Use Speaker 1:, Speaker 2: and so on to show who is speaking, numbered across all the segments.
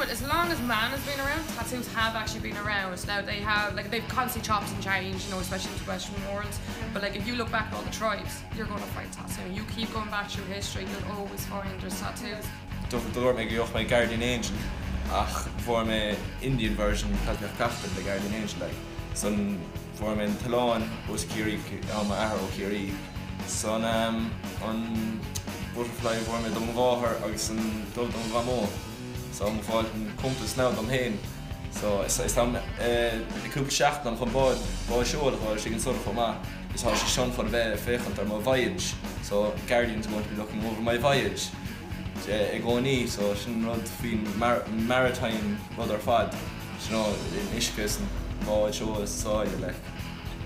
Speaker 1: But as long as man has been around, tattoos have actually been around. Now they have like they've constantly chopped and changed, you know, especially in the Western world. But like if you look back at all the tribes, you're going to find tattoo. You keep going back through history, you'll always find there's tattoos.
Speaker 2: Dúirt mé go gheobhadh mé Guardian Angel ach fuair mé Indian version cos bheadh gach duine le Guardian Angel like. San fuair mé an t-oileán os Ciarraí tá m'athair ó Chiarraí. San an butterfly fuair mé do mo mháthair agus an dove do mo mhamó. So táim ag fáil an compass now dom féin. So is táim i cúpla seachtain táim chun bád bád seoil a fháil istigh ansan chomh maith. Is tá sé sin chun a bheith ag féachaint ar mo voyage. So Guardian's going to be looking over my voyage. I gcónaí so sin rud faoin maritime rud ar fad you know in uisce is an bád seo is sáile like.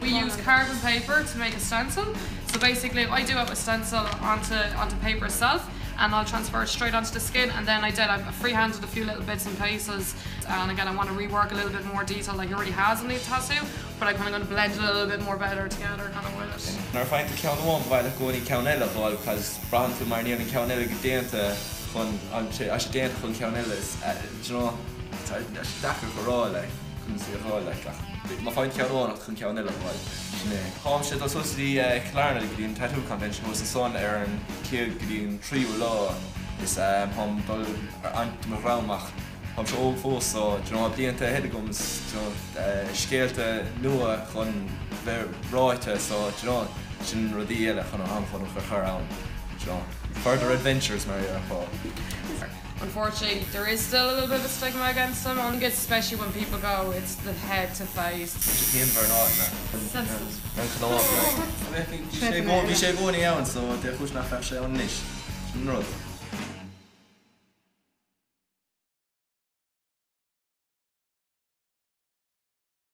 Speaker 1: We use carbon paper to make a stencil. So basically I do have a stencil onto onto paper itself and I'll transfer it straight onto the skin and then I did I've freehanded a few little bits and pieces and again I want to rework a little bit more detail like he already has in the tattoo but I'm kind of going to blend it a little bit more better together kind of with it.
Speaker 2: Nuair a faigheann tú ceann amháin ba mhaith leat i gcónaí ceann eile a fháil because braitheann tú mar níl an ceann eile go déanta chun an sé sé déanta chun ceann eile is do you know tá sé deacair a rá like conas é a fháil like ach má faigheann ceann amháin ach chun ceann eile a fháil sin é. Táimse ag dul suas go dtí Cill Airne go dtí an Tattoo Convention thuas ansan ar an chéad go dtí an tríú lá is táim dul ar an mo dhream ach Táimse óg fós so do you know blianta ahead agam is do you know scéalta nua chun bheith ráite so do you know sin rudaí eile chun an chun a chur ann do you know further adventures mar a déarfá.
Speaker 1: Unfortunately there is still a little bit of a stigma against them and especially when people go it's the head to face.
Speaker 2: Tá sé pianmhar in áiteanna ar an chnámh like. Bhí sé i gcónaí ann so dé chúis nach mbeadh sé ann anois? Sin an rud.